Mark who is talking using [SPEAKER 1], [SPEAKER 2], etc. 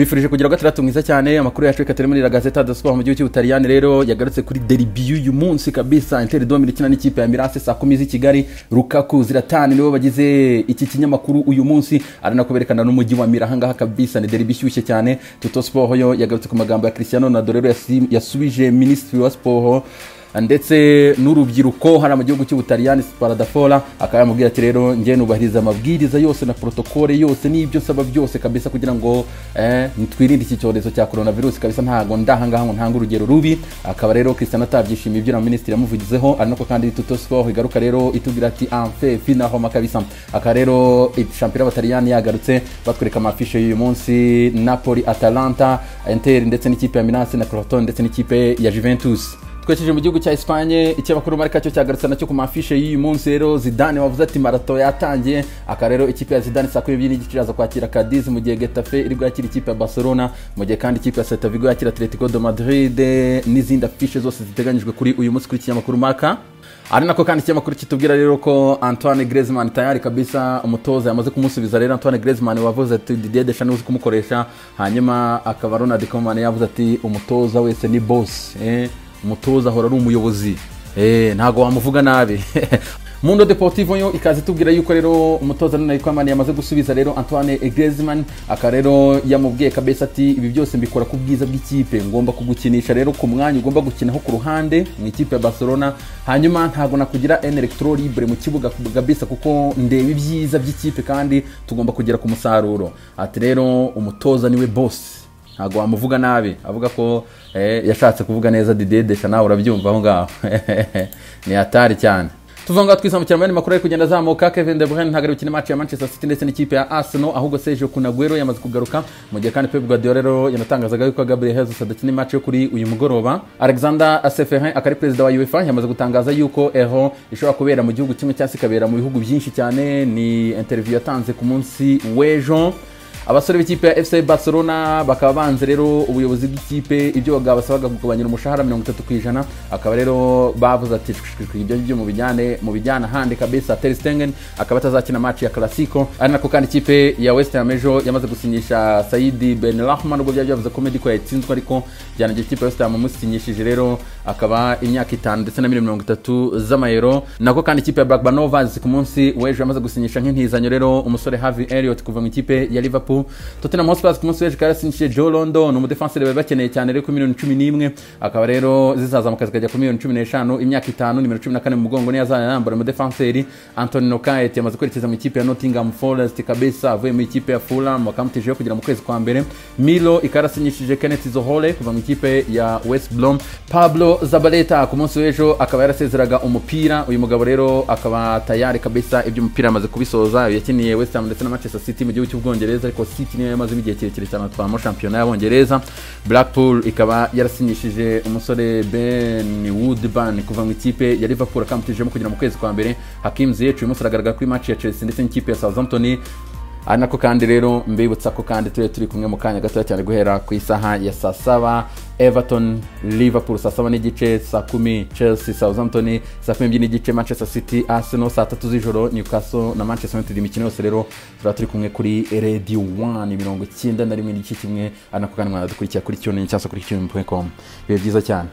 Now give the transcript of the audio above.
[SPEAKER 1] Bifurije kugira gatandatu mwiza cyane. Amakuru yacu reka turi muri La Gazzetta dello Sport mu gihugu cy'Ubutaliyani rero yagarutse kuri derby y'uyu munsi kabisa. Inter de Milan ikina n'ikipe ya Milan saa 10 z'i Kigali. Lukaku, Zlatan nibo bagize iki kinyamakuru uyu munsi, ari nako berekana n'umujyi wa Milan ahangaha kabisa. Ni derby ishyushye cyane. Tuttosport yo yagarutse ku magambo ya Cristiano Ronaldo rero yasubije Minisitiri wa Sport ndetse n'urubyiruko hariya mu gihugu cy'Ubutaliyani Spadafora, akaba yamubwira ati rero njye nubahiriza amabwiriza yose na protocole yose n'ibyo nsaba byose kabisa kugira ngo twirinde iki cyorezo cya coronavirus kabisa, ntago ndahangaha ngo ntange urugero rubi. Akaba rero Cristiano atabyishimiye ibyo na minisitiri yamuvugizeho. Ari nako kandi Tuttosport igaruka rero itubwira ati enfin finalement kabisa. Akaba rero shampiyona y'Abataliyani yagarutse, batwereka amafishe y'uyu munsi: Napoli, Atalanta, Inter ndetse n'ikipe ya Milan na Crotone ndetse n'ikipe ya Juventus. Twerekeje mu gihugu cya Espagne, ikinyamakuru Marca cyo cyagarutse nacyo ku mafishe y'uyu munsi. Rero Zidane wavuze ati marathon yatangiye. Aka rero ikipe ya Zidane saa 2:30 iraza kwakira Cadiz, mu gihe Getafe iri bwakira ikipe ya Barcelona, mu gihe kandi ikipe ya Celta Vigo yakira Atletico de Madrid, n'izindi afishe zose ziteganyijwe kuri uyu munsi kuri ikinyamakuru Marca. Ari nako kandi ikinyamakuru kitubwira rero ko Antoine Griezmann tayari kabisa umutoza yamaze kumusubiza. Rero Antoine Griezmann wavuze ati Didier Deschamps uzi kumukoresha, hanyuma akaba Ronald Koeman yavuze ati umutoza wese ni boss, umutoza ahora ari umuyobozi, ntago wamuvuga nabi. Mundo Deportivo yo ikaza itubwira yuko rero umutoza Ronald Koeman yamaze gusubiza rero Antoine Griezmann, aka rero yamubwiye kabisa ati ibi byose mbikora ku bwiza bw'ikipe, ngomba kugukinisha rero ku mwanya ugomba gukinaho ku ruhande mu ikipe ya Barcelona, hanyuma ntago nakugira un électron libre mu kibuga kabisa kuko ndeba ibyiza by'ikipe kandi tugomba kugera ku musaruro. Ati rero umutoza niwe boss, ntago wamuvuga nabi. Avuga ko yashatse kuvuga neza Didier Deschamps, nawe urabyumva aho ngaho ni hatari cyane. Tuva ngaho twizamukira mu yandi makuru ari kugenda azamuka. Kevin De Bruyne ntabwo ari gukina match ya Manchester City ndetse n'ikipe ya Arsenal, ahubwo Sergio Kun Aguero yamaze kugaruka, mu gihe kandi Pep Guardiola rero yanatangazaga yuko Gabriel Jesus adakina match yo kuri uyu mugoroba. Alexander Ceferin akaba ari perezida wa UEFA yamaze gutangaza yuko Euro ishobora kubera mu gihugu kimwe cyangwa se ikabera mu bihugu byinshi cyane. Ni interview yatanze ku munsi w'ejo. Abasore b'ikipe ya FC Barcelona bakaba banze rero ubuyobozi bw'ikipe ibyo basabaga kugabanyira umushahara 30%, akaba rero bavuze ati ibyo ngibyo mu bijyane ahandi kabisa. Ter Stegen akaba atazakina match ya Clasico. Ari nako kandi ikipe ya West Ham ejo yamaze gusinyisha Saidi Benrahma, nubwo byari byavuze ko Medico yatsinzwe, ariko byanangiye ikipe ya West Ham amusinyishije rero akaba imyaka 5 ndetse na miliyoni 30 z'amayero. Nako kandi ikipe ya Blackburn Rovers ku munsi w'ejo yamaze gusinyisha nk'intizanyo rero umusore Harvey Elliott kuva mu ikipe ya Liverpool. Tottenham Hotspur ku munsi w'ejo ikaba yarasinyishije Joe Rodon, umudefenseur bari bakeneye cyane rero, ku miliyoni 11, akaba rero zizazamuka zikajya ku miliyoni 15, imyaka 5, nimero 14 mu mugongo niyo azajya yambara. Umudefenseur Anthony Knockaert yamaze kwerekeza mu ikipe ya Nottingham Forest kabisa, avuye mu ikipe ya Fulham, bakamutijeho kugera mu kwezi kwa mbere. Milo ikaba yarasinyishije Kenneth Zohore kuva mu ikipe ya West Brom. Pablo Zabaleta ku munsi w'ejo akaba yarasezeraga umupira. Uyu mugabo rero akaba tayari kabisa, iby'umupira amaze kubisoza. Yakiniye West Ham ndetse na Manchester City mu gihugu cy'Ubwongereza, ariko City niyo yamaze igihe kirekire cyane atwaramo shampiyona y'Abongereza. Blackpool ikaba yarasinyishije umusore Ben Woodburn kuva mu ikipe ya Liverpool, akamutijemo kugera mu kwezi kwa mbere. Hakim Ziyech uyu munsi aragaragara kuri match ya Chelsea ndetse n'ikipe ya Southampton. Ari nako kandi rero mbibutsa ko kandi turi kumwe mu kanya gatoya cyane guhera ku isaha ya saa 7 Everton Liverpool, saa 7:30, saa 10 Chelsea Southampton, saa 12:30 Manchester City Arsenal, saa 3 z'ijoro Newcastle na Manchester United. Imikino yose rero turaba turi kumwe kuri Radio 1 91.1. Ari nako kandi mwanadukurikira kuri TuneIn cyangwa se kuri tunein.com. Ibihe byiza cyane.